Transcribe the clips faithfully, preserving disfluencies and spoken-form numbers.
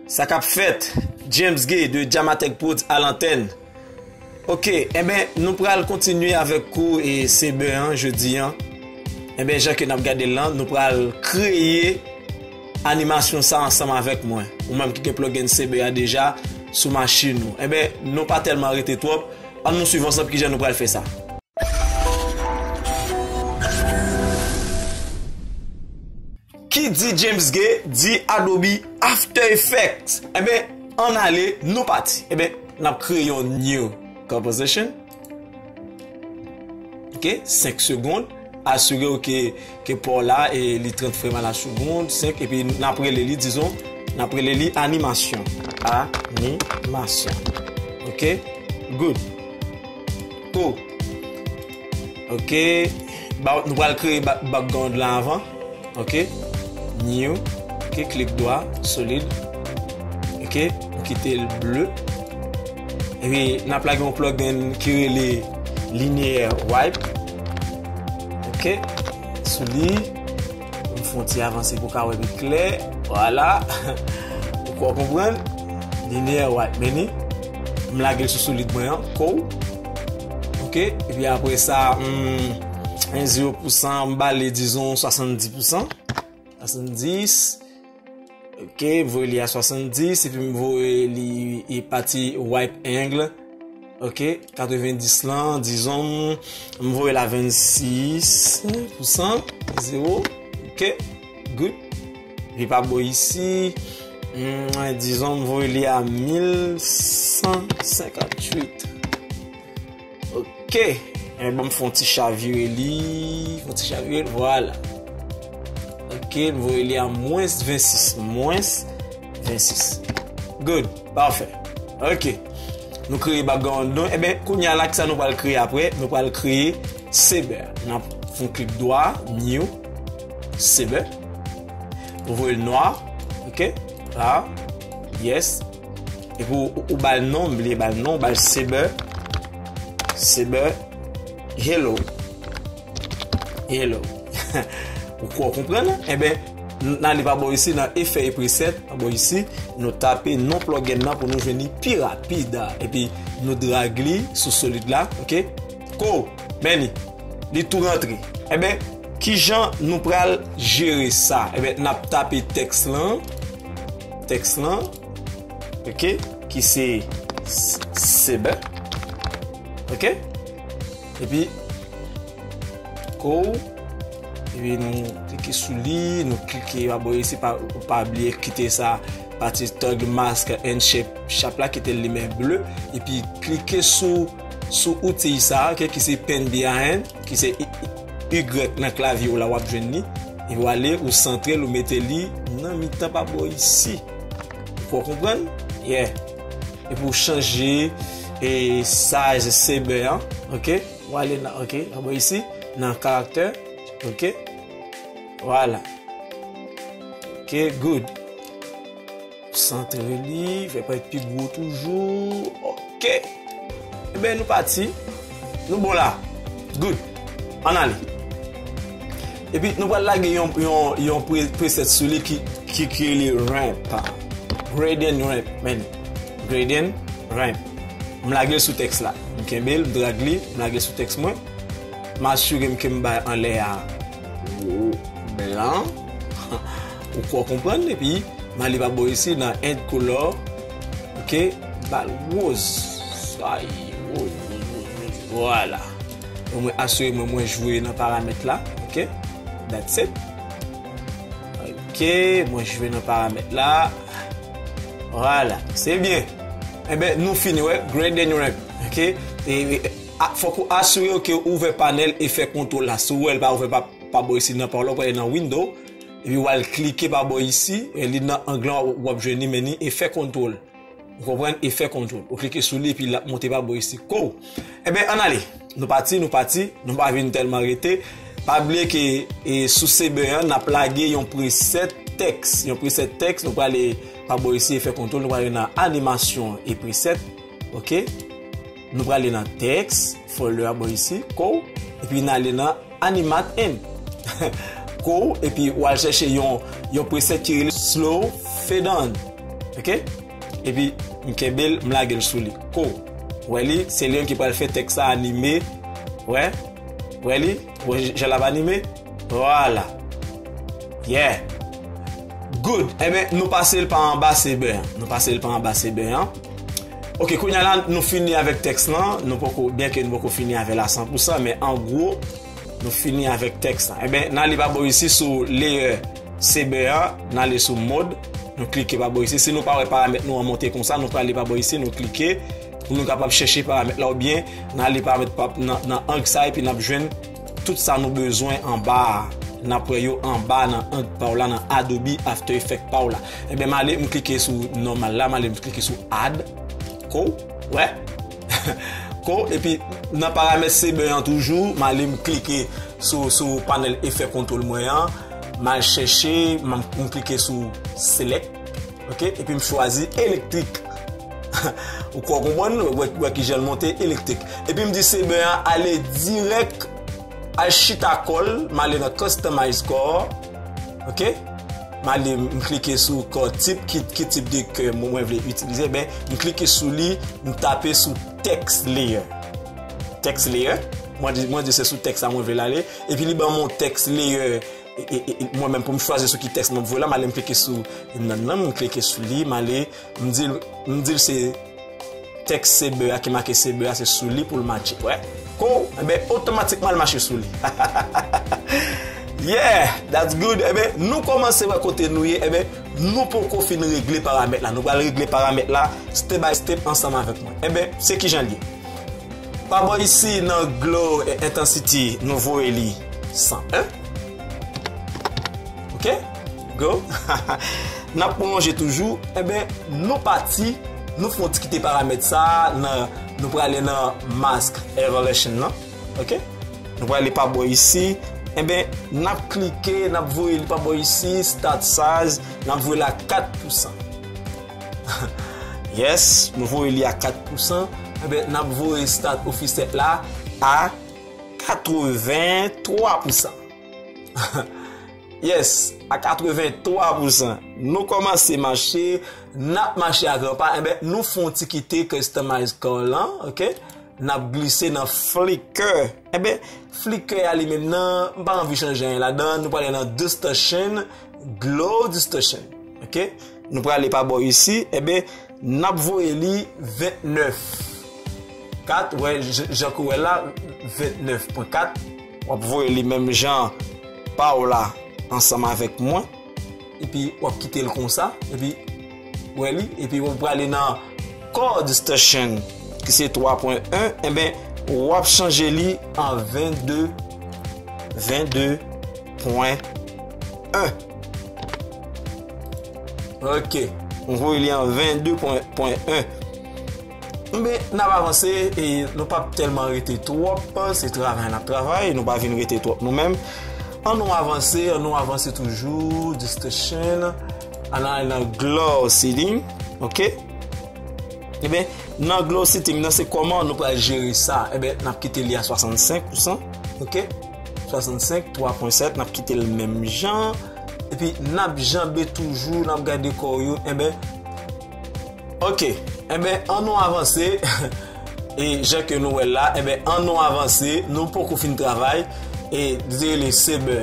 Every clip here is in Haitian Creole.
Sa k ap fèt? James Gay de Jamatech Prod a lantèn. Ok, enben, nou pral kontinye avèk kou e Saber an jodi an. Enben, jan ke n ap gade l lan, nou pral kreye animasyon sa ansanm avèk mwen. Ou menm ki gen plugin Saber a deja sou machin ou. Enben, nou pa tèlman rete twòp, ann nou swiv ansanm kijan nou pral fè sa. Ki di James Gay, di Adobe After Effects. Enben, ann ale, nou pati. Enben, n ap kreye yon new composition. Ok, senk segonn. Asire w ke, ke pa w la, e li trant frame a la segonn, senk, epi n ap rele li, dizon, n ap rele li animasyon. Animasyon. Ok, good. Go. Ok. Ba, nou pral kreye ba-, background la avan. Ok. New. Ok, klik dwa, solid. Ok, nou kite l ble. Epi, n ap lage yon plugin ki rele Linear Wipe. Ok, sou li. M fè yon ti avanse pou ka wè pi klè. Vwala. Ou kwè w konprann? Linear Wipe, men ni. M lage l sou solid mwen an. Kou. Ok, epi apre sa, hmm, en zewo pousan, m ba li, dizon, swasanndis pousan. Swasanndis. Ok, m voye li a swasanndis, epi m voye li e pati wipe angle. Ok, katrevendis lan, dizon, m voye l a vennsis pousan, zewo. Ok, good. Epi pa bò isi, hmm, dizon, m voye li a mil san senkantuit. Ok. Enben, ban m fè yon ti chavire li. Fè yon ti chavire li. Vwala. Ok, m voye li a mwens vennsis. Mwens vennsis. Good. Pafè. Ok. Nou kreye background nou. Enben, kounye a la, kisa nou pral kreye apre? Nou pral kreye Saber. N ap fè yon klik dwa, new, Saber. Ou voye l nwa. Ok. La. Yes. Epi ou, ou ba l non, bliye ba l non, ou ba l Saber. Saber. Hello. Hello. Ou kwè w konprann? Enben, n ale pa bò isi nan efè e preset, pa bò isi, nou tape non plugin nan pou nou jwenn li pi rapid. Epi nou drag li sou solid la, ok? Kou, men li, li tou rantre. Enben, kijan nou pral jere sa? Enben, n ap tape tèks lan, tèks lan, ok, ki se s-, Saber, ok? Epi, kou, epi nou klike sou li, nou klike pa bò isi, pa, pa bliye kite sa pati toggle mask and shape, shape la, kite l limen ble, epi klike sou, sou outil sa, ok, ki se pen behind, ki se Y, Y nan klavye w la, w ap jwenn li, epi w ale, ou santre l, ou mete li nan mitan pa bò isi. Ou konprann? Yeah. Epi w chanje, e, size Saber an, ok? W ale nan, ok, anba isi, nan karaktè, ok? Vwala. Ok, good. Santre li, fè parèt pi gwo toujou, ok. Enben, nou pati. Nou bon la. Good. Ann ale. Epi, nou pral lage yon, yon, yon pre-, preset sou li ki, ki, ki rele ramp. Gradient ramp, men. Gradient ramp. M lage l sou tèks la. M kenbe l, m drag li, m lage l sou tèks mwen. M asire m ke m bay anlè a blan. Ou kwè w konprann, epi m ale pa bò isi nan add color. Ok, ba l woz. Ay, woz, woz, woz, woz. Vwala. Donk, mwen asire mwen, mwen jwe nan paramèt la. Ok, that's it. Ok, mwen jwe nan paramèt la. Vwala, se byen. Enben, nou fini, wè, gradient ramp. Ok, e, e, a, fòk ou asire w ke ou ouvè panèl efè kontwòl la. Si w wè l pa ouvè pa, pa bò isi nan pa w la, ou prale nan window, epi w al klike pa bò isi, e li nan ang lan w ap jwenn li, men ni efè kontwòl. Ou konprann? Efè kontwòl. Ou klike sou li, epi l ap monte pa bò isi. Kou! Enben, ann ale. Nou pati, nou pati. Nou pa vin tèlman rete. Pa bliye ke, e, sou Saber an, n ap lage yon preset tèks. Yon preset tèks, nou prale pa bò isi, efè kontwòl, nou prale nan animasyon e preset. Ok? Nou prale nan tèks, folder a bò isi, kou, epi n ale nan animate in. Kou, epi w al chèche yon, yon preset ki rele slow fade in. Ok? Epi, m kenbe l, m lage l sou li. Ko. Wè li, se li menm ki pral fè tèks sa anime. Wè? Wè li? Wè jan l ap anime? Vwala. Yeah. Good. Enben, nou pase l pa anba sebè an. Nou pase l pa anba sebè an. Ok, kounye a la, nou fini avèk tèks lan. Nou poko, byenke nou poko fini avè l a san pou san, men an gwo, nou fini avèk tèks lan. Enben, n ale pa bò isi sou layer sebè an, n ale sou mode, nou klike pa bò isi. Si nou pa wè paramèt nou an monte konsa, nou prale pa bò isi, nou klike pou nou kapab chèche paramèt la, oubyen n ale paramèt pa, nan, nan ang sa, epi n ap jwenn tout sa nou bezwen anba a. N ap wè yo anba nan ang pa w la, nan Adobe After Effects pa w la. Enben, m ale, m klike sou normal la, m ale, m klike sou add. Ko, wè. Ko, epi nan paramèt sebè an toujou, m ale, m klike sou, sou panèl efè kontwòl mwen an, m al chèche, m, m klike sou select. Ok, epi m chwazi elektrik. Ou kwè w konprann? Wè, wè, wè kijan l monte elektrik. Epi m di sebè an ale dirèk, al chita kò l, m ale nan customize kò. Ok? M ale, m klike sou kò tip, ki, ki tip de kè mwen, mwen vle itilize. Ben, m klike sou li, m tape sou text layer. Text layer. Mwen di, mwen di se sou tèks la mwen vle l ale. Epi li ban m yon text layer. E, e, e, mwen menm pou m chwazi sou ki tèks mwen vle la, m ale m klike sou nan nan, m klike sou li, m ale, m di l, m di l se tèks sebè a ki make sebè a, se sou li pou l matche. Wè. Ko, enben, otomatikman l mache sou li. Yeah, that's good. Enben, nou kòmanse wè kote nou ye. Enben, nou poko fin regle paramèt la. Nou pral regle paramèt la step by step ansanm avèk mwen. Enben, se kijan l ye. Pa bò isi nan glow e intensity, nou voye li san en. Ok? Go. N ap pwolonje toujou. Enben, nou pati, nou fè yon ti kite paramèt sa a, nan, nou prale nan mask evolution nan. Ok? Nou prale pa bò isi. Enben, n ap klike, n ap voye li pa bò isi, start size, n ap voye l a kat pou san. Yes, nou voye li a kat pou san. Enben, n ap voye start offset la a katreven twa pou san. Yes, a katreven twa pou san. Nou kòmanse mache, n ap mache a gran pa. Enben, nou fè yon ti kite customize color lan, ok? N ap glise nan flicker. Enben, flicker a li menm nan, m pa anvi chanje anyen ladan. Nou prale nan distortion, glow distortion. Ok? Nou prale pa bò isi. Enben, n ap voye li vennèf. Kat, wè, j-, jan ke w wè la, vennèf pwen kat. W ap voye li menm jan pa w la, ansanm avèk mwen. Epi w ap kite l konsa, epi wè li, epi w prale nan color distortion, ki se twa pwen en, enben, w ap chanje li an vennde, vennde pwen en. Ok, m voye li an vennde pwen, pwen en. Men, n ap avanse, e nou p ap tèlman rete twòp, se travay n ap travay, nou pa vin rete twòp nou menm. An nou avanse, an nou avanse toujou, distortion, an nou al nan glow setting, ok? Ebyen, nan glow setting nan, se kòman nou pral jere sa? Ebyen, n ap kite li a swasannsenk pou san, ok? Swasannsenk, twa pwen sèt, n ap kite l menm jan. Epi, n ap janbe toujou, n ap gade kò yo, ebyen, Ok, enben, an nou avanse. E jan ke nou wè l la, enben, an nou avanse, nou poko fin travay. E li rele sebè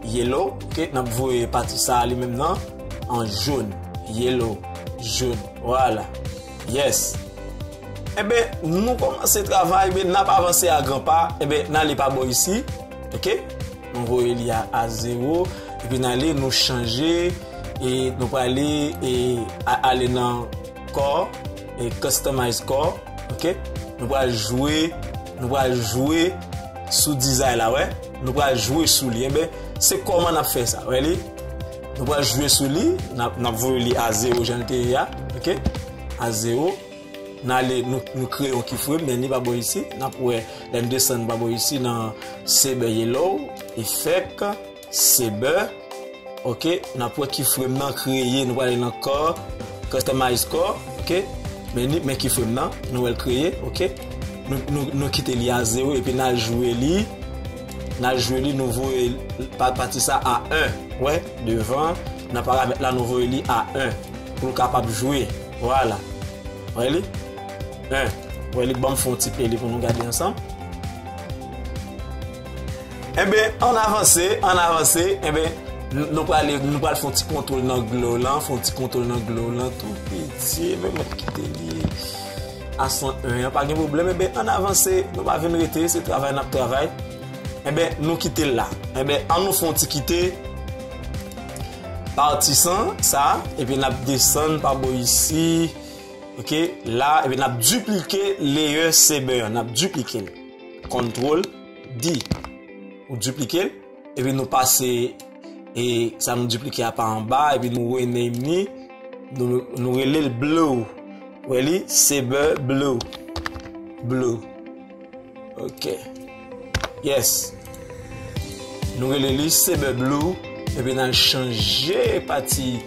yellow, ok, n ap voye pati sa a li menm nan, an jòn, yellow, jòn, vwala, yes. Enben, nou kòmanse travay, men n ap avanse a gran pa, enben, n ale pa bò isi, ok, nou voye li a, a zewo, epi n ale, nou chanje, e nou prale, e a-, ale nan color, e customize color, ok? Nou pral jwe, nou pral jwe sou dizay la, wè? Nou pral jwe sou li, enben, se kòman n ap fè sa, wè li? Nou pral jwe sou li, n ap, n ap voye li a zewo jan l te ye a, ok? A zewo. N ale, nou, nou kreye yon keyframe, men li pa bò isi, n ap wè, lè n desann pa bò isi, nan sebè yellow, effect, sebè, ok, n ap wè keyframe nan kreye, nou prale nan color, customize color, ok, men li, men keyframe nan, nou wè l kreye, ok, nou, nou, nou kite li a zewo, epi n al jwe li, n al jwe li, nou voye pa-, pati sa a en, wè, devan, nan paramèt la, nou voye li a en, pou l kapab jwe. Vwala. Wè li? Hein. Wè li, ban m fè yon ti play li pou nou gade ansanm. Enben, ann avanse, ann avanse. Enben, n-, nou prale, nou pral fè yon ti kontwòl nan glow lan, fè yon ti kontwòl nan glow lan tou piti. Enben, mèt kite li a san en an, pa gen pwoblèm. Enben, ann avanse, nou pa vin rete, se travay n ap travay. Enben, nou kite l la. Enben, ann nou fè yon ti kite pati san sa, epi n ap desann pa bò isi. Ok, la, epi n ap diplike layer Saber an, n ap diplike l. Control D. Ou diplike l, epi nou pase, e, sa nou diplike a pa anba, epi nou rename li, nou, nou rele l Blue. Wè li, Saber Blue. Blue. Ok. Yes. Nou rele li Saber Blue, epi n al chanje pati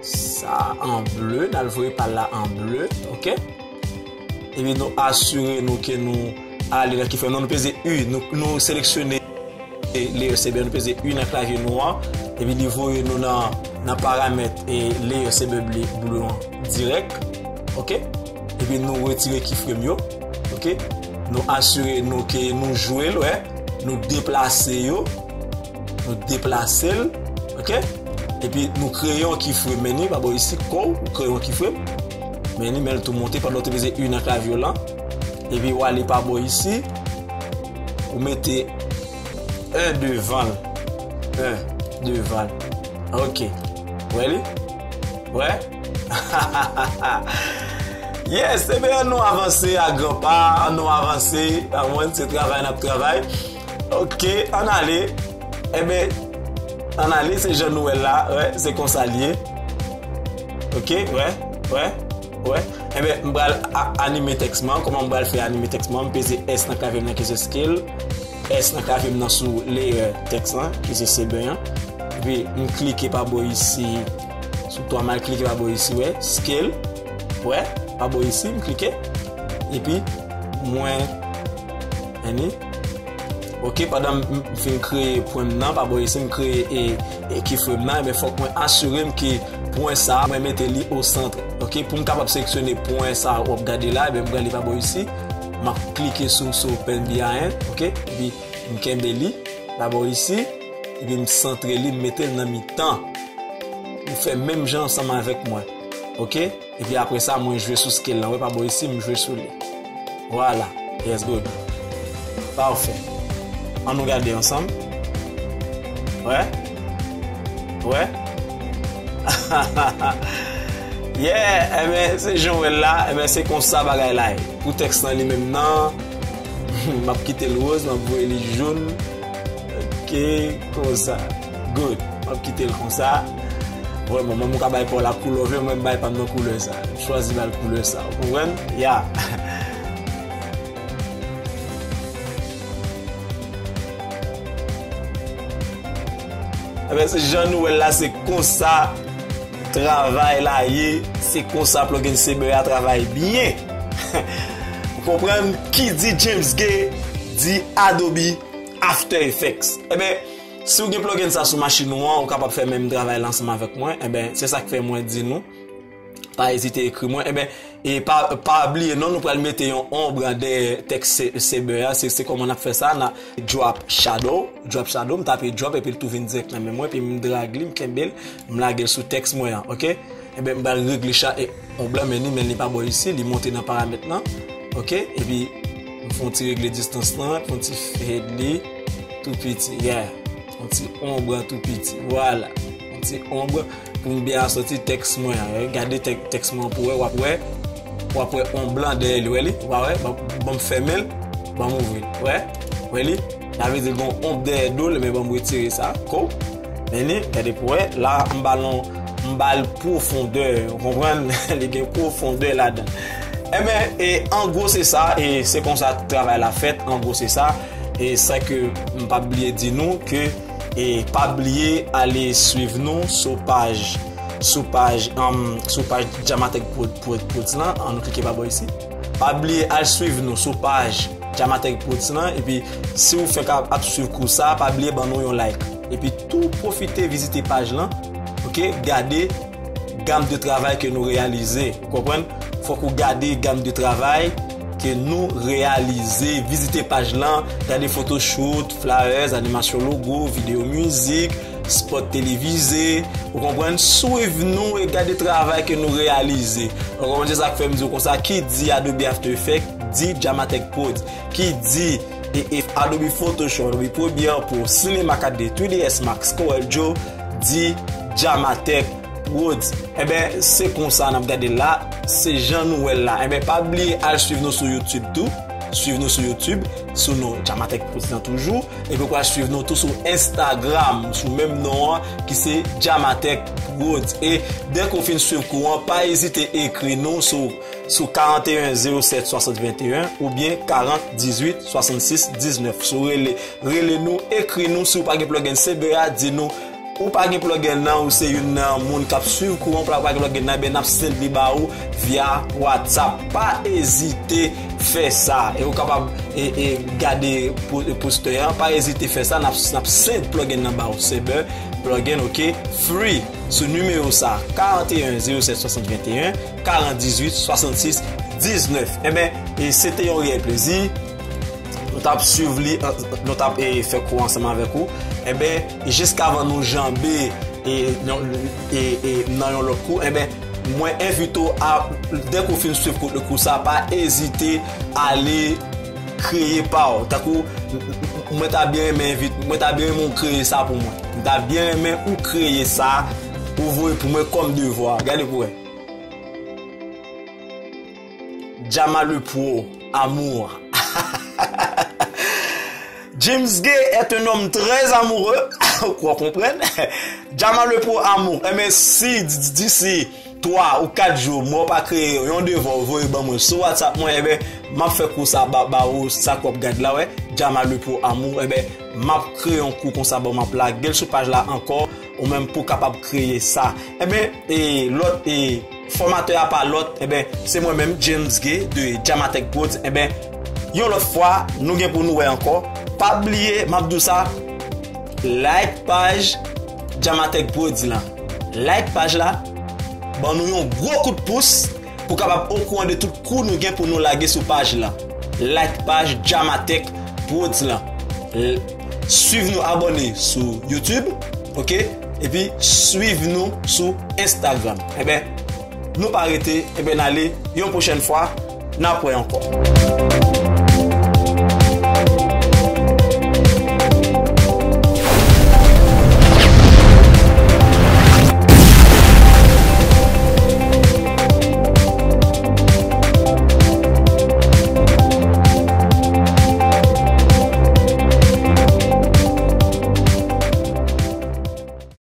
sa an ble, n al voye pal la an ble, ok? Epi nou asire nou ke nou ale nan keyframe nan, nou peze U, nou, nou seleksyone layer Saber, nou peze U nan klavye nou an, epi li voye nou nan, nan paramèt e layer Saber Blue, Blue an dirèk, ok? Epi nou retire keyframe yo, ok? Nou asire nou ke nou jwe l, wè, nou deplase yo, nou deplase l, ok? Epi nou kreye yon keyframe, men ni pa bò isi, kou, ou kreye yon keyframe, men ni, men l tou monte pandan w te peze U nan klavye w lan. Epi w ale pa bò isi, ou mete en devan l. En devan l. Ok. Wè li? Wè? Yes, enben, ann nou avanse a gran pa, ann nou avanse, ann, se travay n ap travay. Ok, ann ale. Enben, ann ale, se jan nou wè l la, wè, se konsa l ye. Ok, wè, wè, wè. Enben, m pral a-, anime tèks mwen. Kòman m pral fè anime tèks mwen? M peze S nan klavye m nan ki se scale. S nan klavye m nan sou layer tèks lan, ki se Saber an. Epi, m klike pa bò isi. Sou twa, m al klike pa bò isi, wè, scale. Wè, pa bò isi, m klike. Epi, mwen, anni. Ok, pandan m, m fin kreye pwen m nan, pa bò isi, m kreye e, e keyframe nan, men fòk mwen asire m ke pwen sa a, mwen mete li o sant. Ok, pou m kapab seleksyone pwen sa a w ap gade la, ebyen m prale pa bò isi, m ap klike sou, sou pen behind, ok, epi m kenbe li pa bò isi, epi m santre li, m mete l nan mitan. Li fè menm jan ansanm avèk mwen. Ok? Epi apre sa, mwen jwe sou scale lan. Wè, pa bò isi, m jwe sou li. Vwala. Yes, good. Pafè. Ann nou gade ansanm. Wè. Wè. Yeah, enben, se jan w wè l la, enben, se konsa bagay la ye. Pou tèks lan li menm nan, m ap kite l woz, m ap voye li jòn. Ok, konsa. Good. M ap kite l konsa. Vrèman, menm ou ka bay pa w la koulè w vle, mwen m bay pa m nan koulè sa. M chwazi ba l koulè sa. Ou konprann? Ya. Enben, se jan nou wè l la, se konsa travay la ye, se konsa plugin Saber a travay byen. Ou konprann ki di James Gay, di Adobe After Effects. Enben, si w gen plugin sa sou machin ou an, ou kapab fè menm travay la ansanm avèk mwen. Enben, se sa k fè mwen di nou, pa ezite ekri mwen. Enben, e pa, pa bliye non, nou pral mete yon ombre dèyè tèks Se-, Saber a. Se, se kòman n ap fè sa, n a drop shadow, drop shadow, m tape drop epi l tou vin dirèk nan men mwen, epi m drag li, m kenbe l, m lage l sou tèks mwen an, ok? Enben, m pral regle cha-, e, ombre lan, men li, men li pa bò isi, li monte nan paramèt lan, ok? Epi, m fè yon ti regle distans lan, fè yon ti fade li, tou piti, yeah. Yon ti ombre tou piti, vwala. Yon ti ombre pou m byen asòti tèks mwen an. Gade tèk-, tèks mwen an pou wè, w ap wè. W ap wè ombre lan dèyè li, wè li? W a wè? Ban, ban m fèmen l, ban m ouvri l. Wè? Wè li? Sa vle di l gen yon ombre dèyè do l, men ban m retire sa. Ko? Men li, gade pou wè. La, m ba l yon, m ba l pwofondè, ou konprann? Li gen pwofondè ladan. Enben, e, an gwo, se sa, e se konsa travay la fèt, an gwo, se sa. E sa ke m p ap bliye di nou ke, e pa bliye ale swiv nou sou paj, sou paj, um, sou paj Jamatech Pro-, Pro-, Produce lan, an nou klike pa bò isi. Pa bliye al swiv nou sou paj Jamatech Produce lan, epi si w fèk ap, ap swiv kou sa, pa bliye ban nou yon like. Epi tou pwofite vizite paj lan, ok, gade, gam de travay ke nou reyalize. Ou konprann? Fòk ou gade gam de travay ke nou reyalize. Vizite paj lan, gade photoshoot, flyers, animasyon logo, videyo mizik, spot televize. Ou konprann? Swiv nou e gade travay ke nou reyalize. Ou konprann? Se sa k fè m di w konsa, ki di Adobe After Effects, di Jamatech Prod. Ki di e, e Adobe Photoshop, Adobe Premiere Pro, Cinema quatre D, three D S Max, Corel Draw, di Jamatech Prod. Enben, se konsa n ap gade l la, se jan nou wè l la. Enben, pa bliye al swiv nou sou YouTube tou. Swiv nou sou YouTube, sou non Jamatech Prod lan toujou. Epi w pral swiv nou tou sou Instagram, sou menm non an, ki se Jamatech Prod. E dèke w fin swiv kou an, pa ezite ekri nou sou sou karanteyen zewo sèt swasant venteyen oubyen karant dizuit swasannsis diznèf. Si w rele, rele nou, ekri nou. Si w pa gen plugin Saber a, di nou ou pa gen plugin nan, ou se youn nan moun k ap swiv kou an, ou pa gen plugin nan, ben n ap send li ba ou via WhatsApp. Pa ezite fè sa. E ou kapab e, e gade po- poster an, pa ezite fè sa, n ap, n ap send plugin nan ba ou. Saber plugin, ok, free, sou nimewo sa, karanteyen zewo sèt swasant venteyen karant dizuit swasannsis diznèf. Enben, e se te yon reyèl plezi. Nou t ap swiv li, an- nou t ap e, fè kou ansanm avèk ou. Enben, jiskavan nou janbe e, nan- e, e, nan yon lòt kou, enben, mwen envite w a, dèke w fin swiv kou, kou sa, pa ezite ale kreye pa w. Tankou, m- m- mwen ta byen renmen envit- mwen ta byen renmen w kreye sa pou mwen. M ta byen renmen ou kreye sa, ou voye pou mwen kòm devwa. Gade pou wè. Jama le Pro Amour. James Gay est un homme très amoureux. Ou konprann? Jama le Pro Amour. Enben, si, di, di, si twa ou kat jou, mwen pa kreye yon devwa, ou voye ban mwen sou WhatsApp mwen, enben, m ap fè kou sa ba, ba ou, sa k w ap gad la, wè, Jama le Pro Amour, enben, m ap kreye yon kou konsa, bon, m ap lage l sou paj la ankò, ou menm pou w kapab kreye sa. Enben, e lòt, e fòmatè a pa lòt, enben, se mwen menm, James Gay, de Jamatech Prod, enben, yon lòt fwa, nou gen pou nou wè ankò. Pa bliye, m ap di w sa, like paj Jamatech Prod lan. Like paj la, ban nou yon gwo kout pous pou kapab okouran de tout kou nou gen pou nou lage sou paj lan. Like paj Jamatech Prod lan. L- Swiv nou, abòne sou YouTube, ok? Epi swiv nou sou Instagram. Enben, nou pa rete, enben, n ale, yon pwochèn fwa, n ap wè ankò.